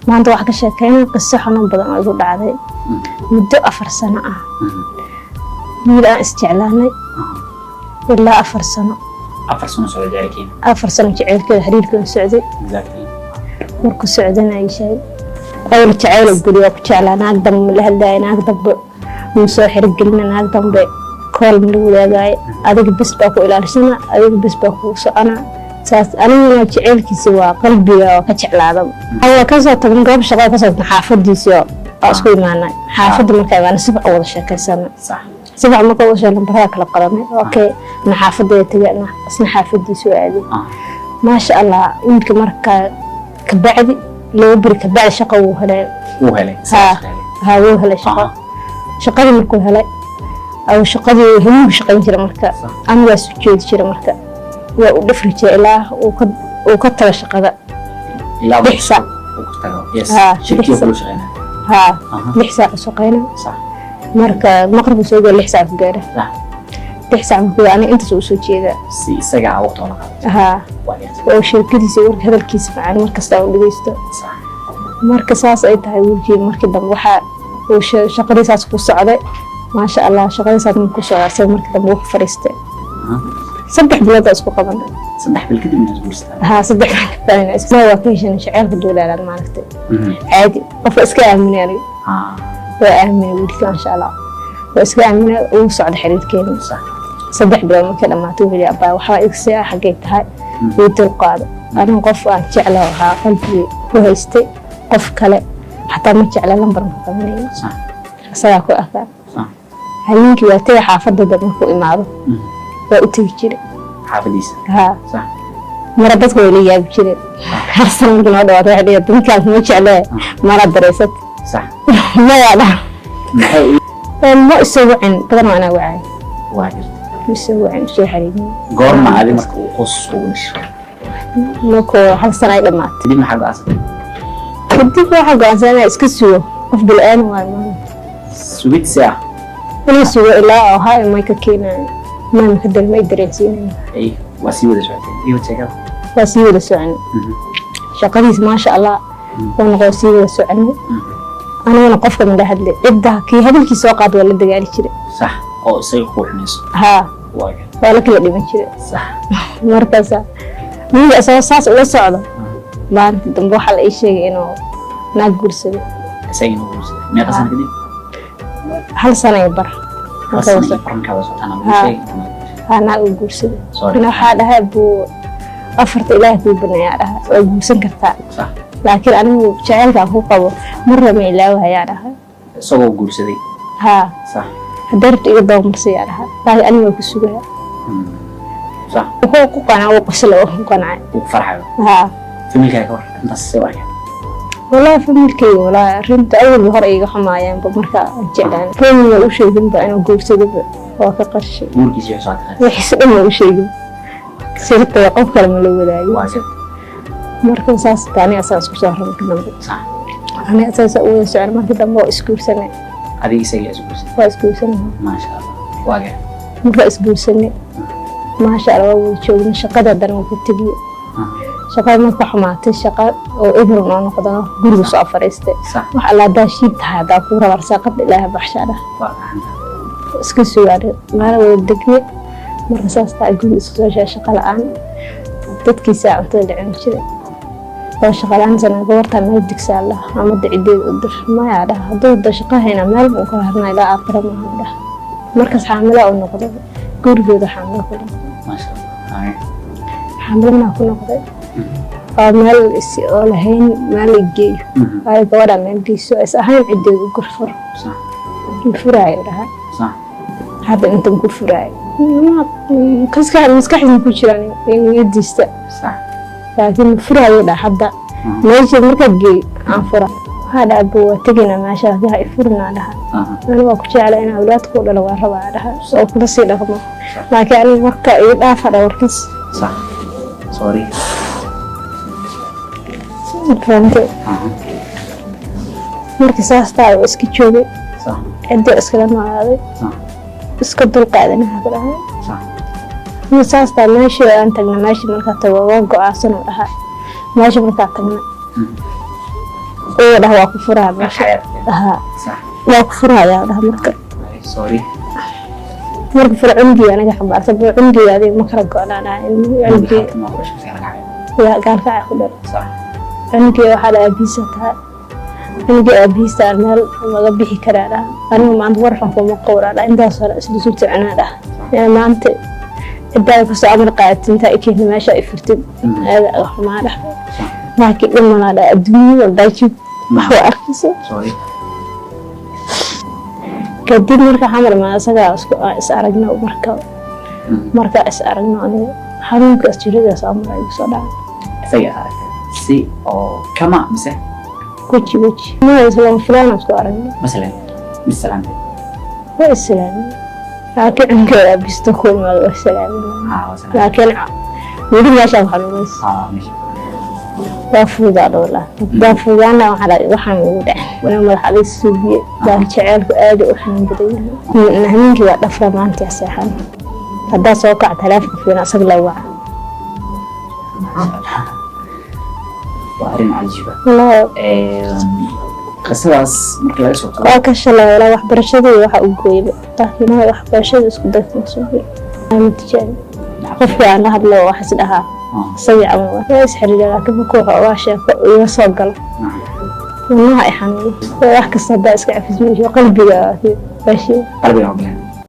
Maanta waxaa ka sheekeynaa qiso xanuun badan oo igu dhacday muddo 4 sano ah. Wiil aan isjeclaanay ilaa 4 sano. 4 sano socda jacaylkiina? 4 sano jaceylkeeda, xiriirkeeda socday. Markuu socdana ay sheegay awal jaceyl oo geli, waa ku jeclaa. Naag dambe ma la hadlaaya, naag dambe muu soo xirigelina, naag dambe call ma la wadaagaayo. Adiga bes baa ku ilaalisana, adiga bes baa kugu socona. Saas aniguna jaceylkiisa waa qalbiga oo ka jeclaada. Waa kasoo tagnay goob shaqada, kasoo tagnay xaafadiisii oo waa isku imaanay. Xaafadda markaa imaanay, si fiican wada sheekaysanay. Si fiican marka wada sheekay, lambarada kala qadanay. Okay, na xaafadeeda tagay, isna xaafadiisu aaday. Maasha Allah, wiilka markaa kabacdi 2 beri kabacdi shaqa wuu helay. Wuu helay? Ha ha, wuu helay shaqo. Shaqadii markuu helay, aw shaqadii habeenku shaqayn jira marka anigaa soo jeedi jira. Marka waa u dhafri jiray ilaa uu ka tago shaqada. Ilaa 6 saac. Uu ka tago, yes. Ha. Shirkii 6 saac. kula shaqeynaya? Ha, 6 saac u shaqeyna. Marka maqribku soo gaaro, 6 saac ku gaara. 6 saac markuu aniga intaas uu soo jeedaa. Si isaga ah waqti oola qaadato. Ha. Waa gartay. Oo sheekadiisa, warka hadalkiisa macaan markasta u dhegeysto. Marka saas ay tahay, wiilkii markii dambe waxaa uu shaqadii saas ku socday. Maasha Allah, shaqadii saas markuu ku socday, asaga markii dambe wuxuu fadhiistay. 3 bilood aa isku qabanay. 3 bil kadib inaad guursataan? Haa, 3 bilood kabacdi waa ka heshanay. Jaceylka duulaalaad maaragtay, caadi qofka iska aaminay aniga. Waa aaminay wiilkii, maasha Allah, waa iska aaminay. Uu socday xiriirkeena. 3 bilood markay dhamaatay, wuxuu yidhi: "Abbaa, waxbaa igsi ah, xaggay tahay, ii dulqaado." Anigu qof aan jecla ahaa, qalbigii ku haystay. Qof kale xataa ma jecla, lambar ma qabanayo. Isagaa ku akaa. Habeenkii waa taga xaafadada, markuu imaado waa u tegi jiray. Xaafadiisa? Haa. Mara dadka way la yaabi jireen. Hal sano markii noo dhawaato, waxay dhihi: "Ninkaan kuma jeclee, mara dareysat." Mayaa dhaha. Maxay? Ma isoo wacin badan, waa anaa wacay. Waa gartay. Ma isoo wacin, isoo xariirin. Goorma adi marka uu qoys ugu dhashay? Markuu hal sano ay dhamaatay. Kadib maxaa go'aansatay? Kadib waxaa go'aansan inaa iska sugo, qof bil'aan waayo maanta. Sugid si ah? Inuu sugo ilaa oo ha may ka keenayo, maa ka darma ay dareensiinayo. Ay waa sii wada socotay iyo sheekada? Waa sii wada soconay. Shaqadiis, maasha Allah, oo noqo, sii wada soconay. Aniguna qofka mala hadlay, cidda kii hadalkii soo qaad waa la dagaali jiray. Sax, oo isaga kuu xumayso? Haa. Waa gartay. Waa la kala dhiman jiray. Markaasa wiilka isagoo saas ula socdo, maalinta dambe waxaa la ii sheegay inuu naag guursaday. Isaga inuu guursaday meeqa sano kadib? Hal sano iyo bar. Hal sano iyo bar markaa wada socotaan lagu Haa. sheegay inuu naag guursaday? Haa, naag uu guursaday. Sorry. Ana waxaa dhahay: "Buu afarta Ilaah kuu baneeyaa," dhahay, "waa guursan kartaa." Laakiin anigu jaceylkaan ku qabo marna ma ilaawahayaa dhahay. Isagoo guursaday? Haa. "Hadday rabto iga dabamarsiyaa," dhahay, "laakiin aniga waa ku sugaya." Wuxuu ku qancay, wuu qosla oo ku qancay. Uu ku farxayo? Haa. Familkaaga ka war, intaas see u arkeen? Walaahi familkayga, walaahi arrinta awalba hore iga xumaayeenba. Marka aan jeclaan, family u sheeginba inuu guursadaba, waa ka qarshay. Guurkiisa wixii soo taqaan? Wixiisa dhan ma u sheegin, sirta qof kale ma la wadaagin. Waa gartay. Marka saas aniga asaga isku soo haray markii dambe. Aniga asaga u wada socon, markii dambe waa isguursanay. Adiga isaga is guursaday? Waa isguursanay. Maasha Allah, waa gartay. Markaa isguursanay, maasha Allah, waa wada joognay. Shaqada haddana waa ka tegiye. Shaqada marka xumaatay, shaqa oo ebron oo noqdano, guriga soo fariistay. Wax alla haddaa shiid tahay, haddaa kuu raba arsaaqada Ilaaha baxshaadha. Waa gacanta. Iska sugaanay, maalin wada degnay. Marka saas tahay, guriga isku soo shaa, shaqa la-aan, dadkiisaa cuntada la cuni jiray oo shaqa la-aan sana. "Gabartaa meel digsaa lah ama cideed u dir." "Maya," dhaha, "hadduu da shaqa hayna meel buu ka harnaa ilaa aakhira maaha," dhaha. Markaas xaamilo oo noqday, gurigooda xaamilo ku noqday. Maasha Allah. Ay. Xaamilo maa ku noqday oo meel is oo lahayn meel la geeyo. Waayo gabadha meel geyso is ahayn, cideed u gurfur. Furaayo, dhaha. Hadda intan ku furaayo maskaxdiisa ku jiraan niyadiisa. Laakiin furaayo, dhaha, hadda meesha markaad geey aan fura. Waxaa dhaha: "Abu, waa tegaynaa meesha, laakiin ha ifurinaa," dhaha. "Aniga waa ku jecla, in awlaad kuu dhalo waa rabaa," dhaha, "oo kula sii dhaqmo, laakiin aniga marka ii dhaafa," dha, "warkiis." Sax, sorry. Fahamtay? Marka saas tahay, waa iska joogay. Ciddii iskala noolaaday. Iska dulqaadanaha ku dhahay. Saas tahay, meeshii aan tagna, meeshii markaa tago waa go-aansan oo dhahaa. Meesha markaa tagna Oo dhah waa ku furaa meesha. Haa. Sax. Waa ku furayaa dhah marka. Sorry. Marka fura cunugii aniga xambaarsan buu cunugii adiga ma kala go'naanaa cunugii. Yaa gaalkacay ku dhal. Sax. Cunugii waxaa dha aabihiisa tahay, cunugii aabihiisa meel maga bixi karaa dhah. Aniga maanta warxan kuma qowraa dhah, intaas hore isla soo soconaa dhah. Yaa maanta cidaada kasoo amar qaadatid, intaa i keentid meesha i furtid, aada aga xumaa dhah, laakiin dhimanaa dhah adduunyada daajib wax waa arkaysa. Sorry. Kadib marka xamar ma isagaa isku is aragno marka. Marka is aragno aniga xanuunkaas jiradaas amar igu soo dhacay. Isaga aragtay si oo kama mise? Weji weji ma isla filaan isku aragno. Masalan misalaantay? Waa islaamin, laakiin cunkeeda aabisto ku imaado waa islaamin. Haa, waa salaam. Laakiin weli meeshaan xanuunaysa. Haa, meesha. Waa fududaa dhowla haddaan fududaana waxaa dhahay waxaan ugu dhacay inuu madax adag suubiye, laakiin jaceylku aad u xanuun badan yahay. Habeenkii waa dhafra, maanta seexan haddaa soo kaca taleefonka fiirin asaga la waca. Waa arrin cajiiba. Wallaahi. Qisadaas marka laga soo tago. Waa ka shalay waxbarashadii waxa u gooyba, laakiin waxbarashada isku dagta suubiye ma tijaabin qofkii aan la hadlo wax is dhahaa isagii camal waa is xiriira, laakiin markuu xoogaa sheeko iga soo galo wadnaha i xanuuno. Wax kasta haddaa iska cafis meesho qalbiga laakiin meeshii Qalbiga ogoleen.